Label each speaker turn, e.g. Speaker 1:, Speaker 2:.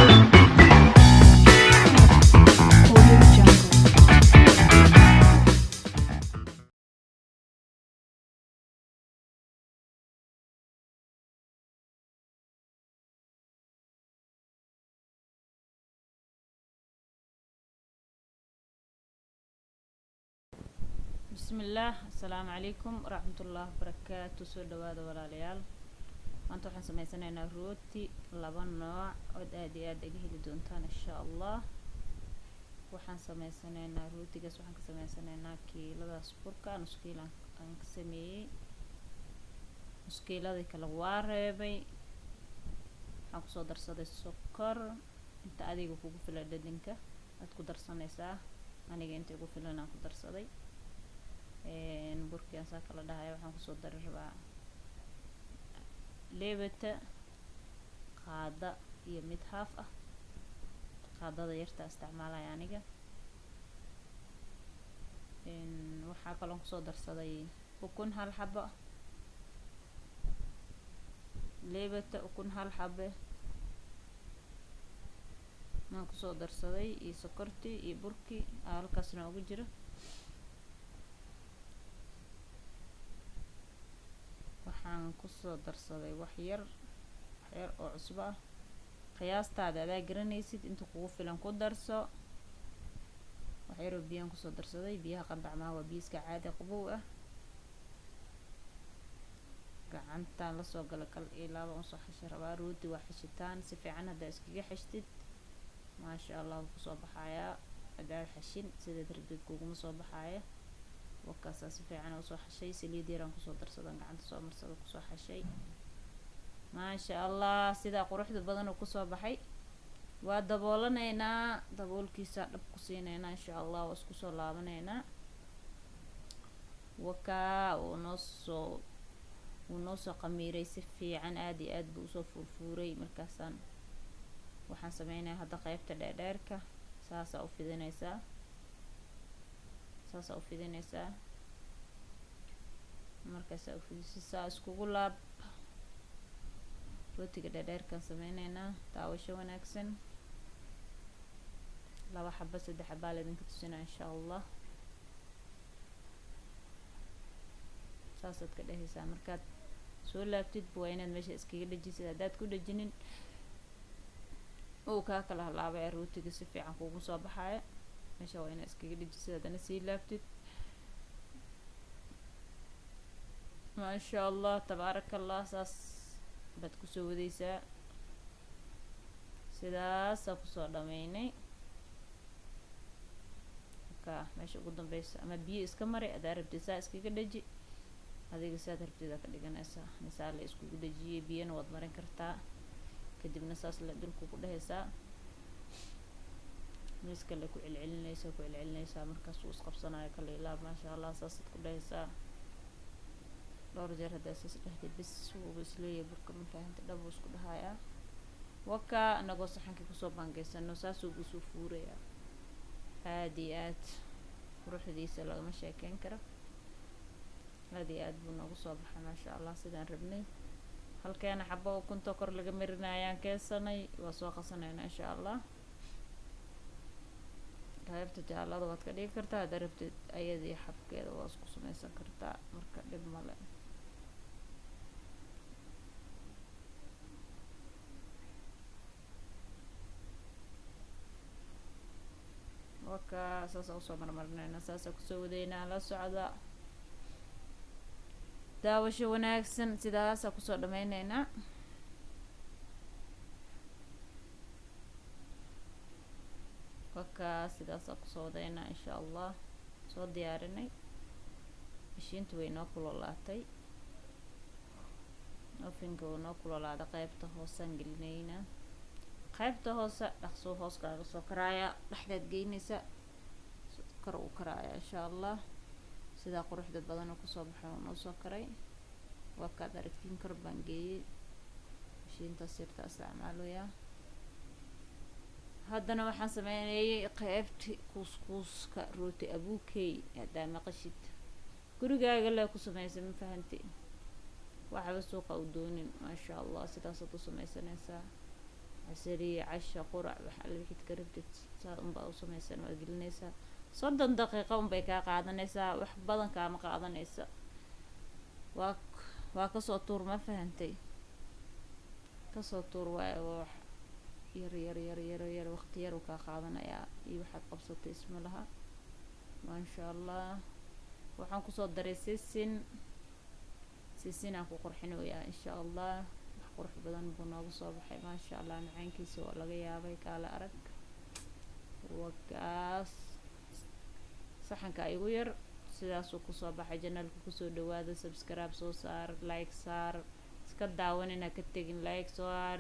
Speaker 1: Audio Jungle.
Speaker 2: Bismillaah, assalaamu calaykum waraxmatullaahi wabarakaatu. Soo dhawaada walaalayaal. Maanta waxaan sameysanaynaa rooti laba nooc ood aada iyo aada iga heli doontaan, insha Allah. Waxaan sameysanaynaa rootigaas, waxaan ka sameysanaynaa kiiladaas burka. Nus kiilaan aan ka sameeyey, nus kiiladii kale waa reebay. Waxaan kusoo darsaday sokor inta adiga kugu filan, dhadhanka aad ku darsanaysaa. Aniga inta igu filan aan ku darsaday. Burkii aan saa kala dhahaya, waxaan kusoo dari rabaa leebata qaada iyo mid haaf ah. Qaadada yartaa isticmaalaya aniga. Waxaa kaloon kusoo darsaday ukun hal xabo, leebata ukun hal xabe aan kusoo darsaday iyo sokortii iyo burkii halkaasna ugu jiro. Waxaan kusoo darsaday wax yar, wax yar oo cusbo ah. Qiyaastaada adaa garanaysid, inta kugu filan ku darso. Wax yar oo biyaan kusoo darsaday. Biyaha qandacmaha, waa biyo iska caadi qabow ah. Gacantaan lasoo gala kal iyo laaba unsoo xashi rabaa. Rooti waa xashitaan si fiican. Haddaa iskaga xashtid, maasha Allah, wuu kusoo baxayaa. Haddaad xashin, sidaad rabtid kuguma soo baxaaya. Wakaasaa si fiican usoo xashay. Saliid yaraan kusoo darsadan, gacanta soo marsada, kusoo xashay. Maasha Allah, sidaa quruxda badan uu kusoo baxay. Waa daboolanaynaa, daboolkiisaa dhab ku siinaynaa, insha Allah. Waa isku soo laabanaynaa. Wakaa uu noo soo qamiiray si fiican, aada iyo aad buu usoo fuurfuuray. Markaasaan waxaan sameynaya hadda qeybta dheerdheerka. Saasaa u fidinaysaa, saasaa u fidinaysaa. Markaasaa u fidisi, saa iskugu laab. Rootiga dheerdheerkaan sameyneynaa. Daawasho wanaagsan. Laba xabo, saddex xabaa laydinka tusinaa, insha Allah. Saasaad ka dhehaysaa. Markaad soo laabtid, waa inaad meesha iskaga dhejisid. Haddaad ku dhejinin, uu kaa kala halaabaya rootiga, si fiican kugu soo baxaya. Meesha waa inaad iskaga dhejisid, haddana sii laabtid. Maasha Allah, tabaaraka Allah. Saas baad kusoo wadeysaa. Sidaasaa kusoo dhameynay. Marka meesha ugu dambeysa ama biyo iska mari hadaa rabtid, saa iskaga dheji. Adiga saad rabtid aa ka dhiganaysaa. Nisaa la iskugu dhejiyey, biyana waad marin kartaa. Kadibna saas le dulka ku dhehaysaa, miiska le ku celcelinaysaa, ku celcelinaysaa. Markaas uu isqabsanayo kala ilaab. Maasha Allah, saasaad ku dhehaysaa dhowr jeer. Haddaa saas dhahdid, bis wuuba isleeyahay burka, ma fahanta? Dhab uu isku dhahayaa. Wakaa inagoo saxankii kusoo baangeysano, saasuu usoo fuurayaa. Aada iyo aad quruxdiisa lagama sheekeyn karo. Aada iyo aad buu noogu soo baxay, maasha Allah, sidaan rabnay. Halkeena xabo ukunta kor laga marinayaan keensanay, waa soo qasanaynaa, insha Allah. Qaybta jaalada waad ka dhigi kartaa haddaa rabtid, ayadii xabkeeda waa isku sameysan kartaa, marka dhib male. Waka saasa usoo marmarinayna, saasaa kusoo wadeynaa. La socda, daawasho wanaagsan. Sidaasaa kusoo dhameyneynaa. Waka sidaasaa kusoo wadeynaa, insha Allah. Soo diyaarinay mashiinta, way noo kulolaatay. Ovenka wuu noo kulolaaday. Qeybta hoosaan gelineynaa. Qaybta hoose dhaqsuu hoos kaaga soo karaaya, dhexdaad geynaysa, kor uu karaaya, insha Allah. Sidaa quruxda badan oo kusoo baxay uu noo soo karay, waa kaad aragtiin. Kor baan geeyey. Mashiintaas yarta isticmaaloyaa. Haddana waxaan sameynayay qeybti kuuskuuska, rooti abuukey. Haddaa maqashid, gurigaaga lee ku sameysay, ma fahanti? Waxba suuqa u doonin. Maasha Allah, sidaasaad u sameysanaysaa. Casariye, casha, qurac, wax alle wixid ka rabtid saa unbaa u samaysan, waa gelinaysaa. 30 daqiiqo unbay kaa qaadanaysaa, wax badan kaama qaadanaysa. Waa kasoo tuur, ma fahantay? Kasoo tuur waayo, waa wax yar yar yar yar yar, waqti yar uu kaa qaadanayaa iyo waxaad qabsatay isma laha. Maasha Allah, waxaan kusoo daray sisin. Sisinaan ku qurxinoyaa insha Allah. Wax qurux badan buu nooga soo baxay, maasha Allah. Macaankiisa waa laga yaabay, kaala arag. Wakaas saxanka igu yar, sidaasuu kusoo baxay. Channelka kusoo dhawaada, subscribe soo saar, like saar, iska daawan inaa ka tegin, like soo saar.